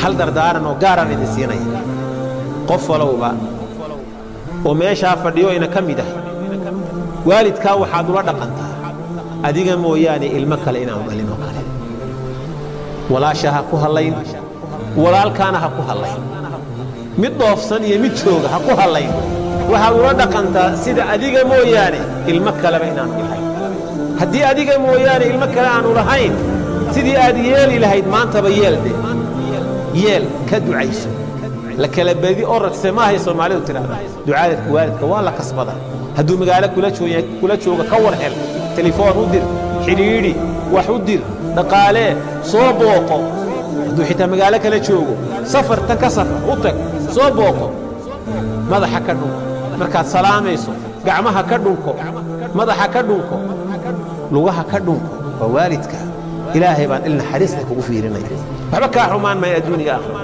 Hal dardaaran oo gaaraan idin siinaya: qof walowba oo meeshaa fadhiyo ina ka mid ah, waalidkaa waxaad ula dhaqantaa adiga mooyaane ilmo kale inaanu dhalin oo kale. Walaasha ha ku hallayn, walaalkaana ha ku hallayn, mid dhoofsan iyo mid jooga ha ku hallayn. Waxaad ula dhaqantaa sida adiga mooyaane ilmo kaleba inaanu lahayn. Haddii adiga mooyaane ilmo kale aanu lahayn, sidii aad yeeli lahayd maantaba yeelde, yeel, ka ducayso. La kala bedi oradse maahay Soomaalidu tidhahda. Ducaadadka waalidka waa la kasbadaa. Hadduu magaalo kula joogo, ka war hel, telefoon u dir, xidhiidhi, wax u dir, dhaqaalee, soo booqo. Hadduu xitaa magaalo kala joogo, safar tan ka safar u tag, soo booqo. Madaxa ka dhunko markaad salaamayso, gacmaha ka dhunko, madaxa ka dhunko, lugaha ka dhunko. Waa waalidka. Ilaahay baan il naxariisna kugu fiirinaya, waxba kaa xumaan maya adduuniga aakhira.